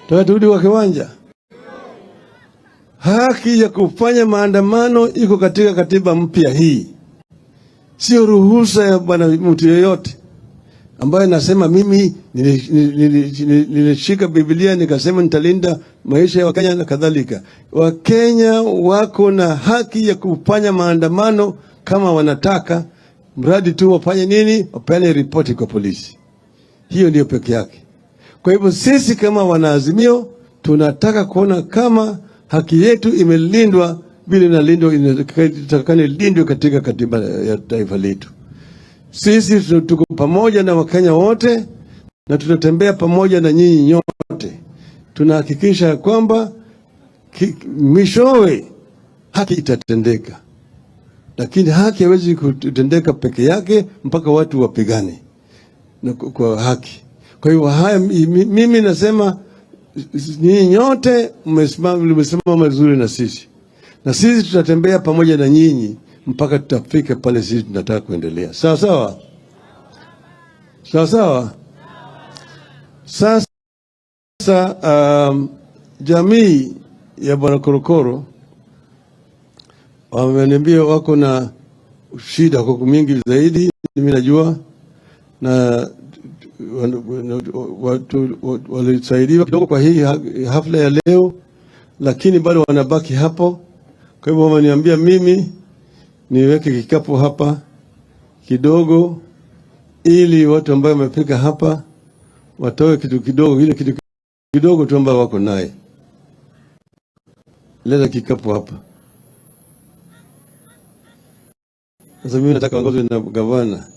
Tunataka turudi kwa kiwanja. Haki ya kufanya maandamano iko katika katiba mpya hii, sio ruhusa ya bwana mtu yeyote ambaye nasema mimi nilishika Biblia nikasema nitalinda maisha ya Wakenya na kadhalika. Wakenya wako na haki ya kufanya maandamano kama wanataka, mradi tu wafanye nini? Wapeane ripoti kwa polisi. Hiyo ndiyo peke yake. Kwa hivyo sisi kama wanaazimio tunataka kuona kama haki yetu imelindwa vile inalindwa, inatakikana ilindwe katika katiba ya taifa letu. Sisi tuko pamoja na Wakenya wote na tutatembea pamoja na nyinyi nyote. Tunahakikisha ya kwamba mwishowe haki itatendeka, lakini haki haiwezi kutendeka peke yake mpaka watu wapigane na kwa haki. Kwa hiyo haya, mimi nasema nyinyi nyote mmesimama vizuri na sisi, na sisi tutatembea pamoja na nyinyi mpaka tutafika pale sisi tunataka kuendelea. Sawa sawa, sawa sawa. Sasa jamii ya Bwana Korokoro wameniambia wako na shida kwa mingi zaidi, mimi najua, na watu walisaidiwa kidogo kwa hii hafla ya leo, lakini bado wanabaki hapo. Kwa hivyo wameniambia mimi niweke kikapu hapa kidogo, ili watu ambao wamefika hapa watoe kitu kidogo, ile kitu kidogo tu ambao wako naye. Leta kikapu hapa. Sasa mimi nataka ongozwe na gavana.